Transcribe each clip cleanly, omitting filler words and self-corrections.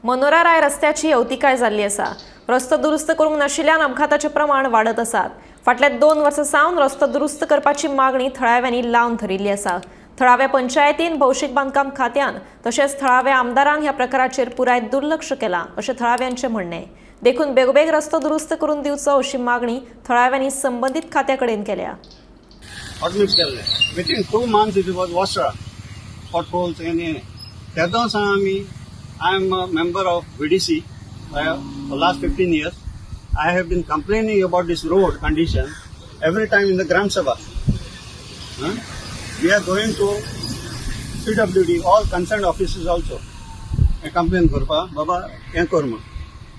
Monera राय रस्त्याची अवतिकाय जाल्ली आसा. रस्तो दुरुस्त करूंक नाशिल्ल्यान अपघाताचें प्रमाण वाडत आसात. फाटल्या 2 वर्सां सावन रस्तो दुरुस्त करपाची मागणी थळाव्यांनी लावन धरिल्ली आसा. थळाव्या पंचायतीन, भौशीक बांदकाम खात्यान तशेंच थळाव्या आमदारान ह्या प्रकाराचेर पुराय दुर्लक्ष केलां अशें थळाव्यांचें म्हणणें. देखून बेगोबेग रस्तो दुरुस्त करून दिवचो अशी मागणी थळाव्यांनी संबंदीत खात्या कडेन केल्या. हॉटमिक्स केल्ले. Within 2 months it was washed, pot holes आनी तेदों सावन आमी, I am a member of VDC for last 15 years. I have been complaining about this road condition every time in the Gram Sabha. We are going to PWD, all concerned offices also complain करपा, बाबा हें कर म्हूण.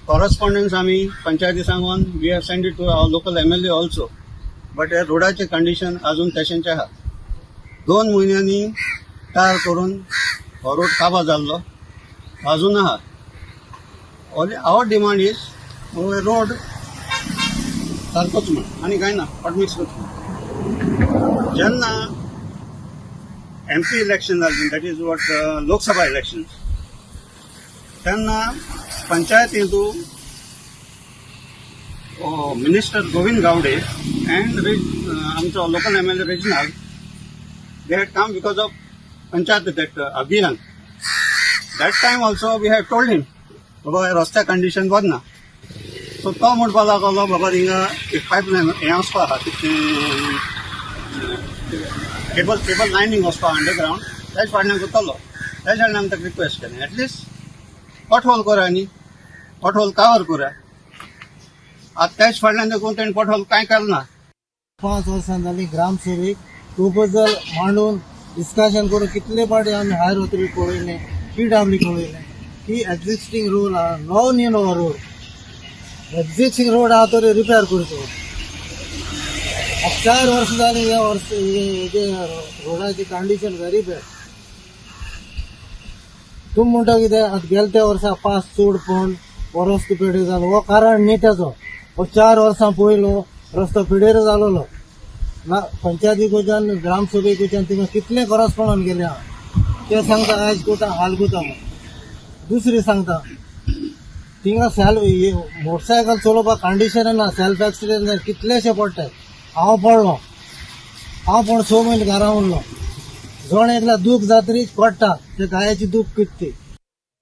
कॉरस्पॉन्डन्स आमी पंचायती सांगून we have send it to our local MLA also, but ह्या रोडाचें condition अजून तशेंच आहा. 2 म्हयन्यांनी टार करून हो रोड काबा जाल्लो अजून आहा. Our demand is road सारकोच म्हण आनी कांय ना, हॉटमिक्स करचो. जेन्ना एमपी इलेक्शन जालें, that is what, Lok Sabha election, तेन्ना पंचायतींतू मिनिस्टर गोविंद गावडे अँड आमचो local MLA Reginald, they had come because of panchayat, that Abhiyan. That time also we have told him, बाबा, हे रस्त्या कंडिशन बरें ना. सो तो म्हणपा लागलो, बाबा, हिंगा एक पायपलायन हें वचपा आहा, केबल लायनींग वचपा अंडरग्रावंड, त्याच फाटल्यान करतलो. त्याच फाटल्यान आमी ताका रिक्वेस्ट केलें, एटलिस्ट पटहोल करा न्ही, पटहोल कवर करा. आतां त्याच फाटल्यान देखून तेणें पटहोल कांय केलें ना. 5 वर्सां जालीं, ग्रामसेवेक प्रपोजल मांडून, डिस्कशन करून कितले पाटी आमी हायर ऑथॉरिटी कळयलें, पीडब्ल्यू कळयलें की एक्झिस्टींग रोड आहा, नवो न्ही, नवो रोड, एक्झिस्टींग रोड आहा तो रिपेअर करचो. आतां 4 वर्सां जालीं, ह्या वर्स हेजे रोडाची कंडिशन व्हेरी बॅड. तूं म्हणटा कितें, आतां गेले त्या वर्सा पास चड पडून हो रस्तो पेडेर जालो, हो कारण न्ही तेजो. हो 4 वर्सां पयलो रस्तो पेडेर जालोलो ना. पंचायती कडच्यान, ग्रामसभे कडच्यान तिंगा कितले करस्पॉन्डन्स गेले आहा. ते सांगता आयज कोता, हाल कोता म्हूण. दुसरी सांगता, थिंगा सेल्फ मोटरसायकल चलोवपाक कंडिशन ना. सेल्फ एक्सिडेंट कितलेशे पडटात. हांव पडलो, हांव पण 6 म्हयने घरा उरलो. जण एकल्या दूख जातरीच पडटा ते गायची दूख कित ती.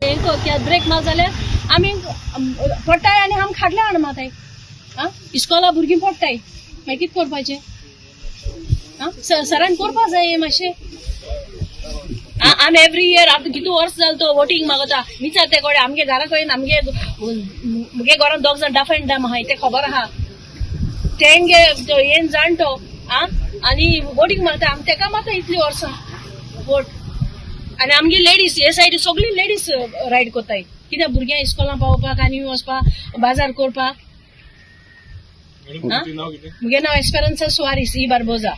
ब्रेक मार जाल्यार आमी पडटाय आनी आम खाटले हाड माताय. आं, इस्कोला भुरगीं पडटाय, मागीर कितें करपाचें? आं, सरान करपा जाय मातशें. आमी एवरी इयर, आतां कितू वर्स जालें तो वोटींग मागता. विचार ते कडेन, आमगे घरा कडेन, आमगे मुगे घरान दोग जाण डफ एंड डम आहाय, ते खबर आहा. तेंगे येन जाणटो. आं, आनी वोटींग मागता, आमी तेका मारता इतली वर्सां वोट. आनी आमगे लेडीज हे सायडी सगळी लेडीज रायड कोताय. कित्याक? भुरग्यांक इस्कोलां पावोवपाक आनी वचपाक, बाजार करपाक. आं? मुगे नांव एस्पेरन्सा सुवारीस ई बार्बोजा.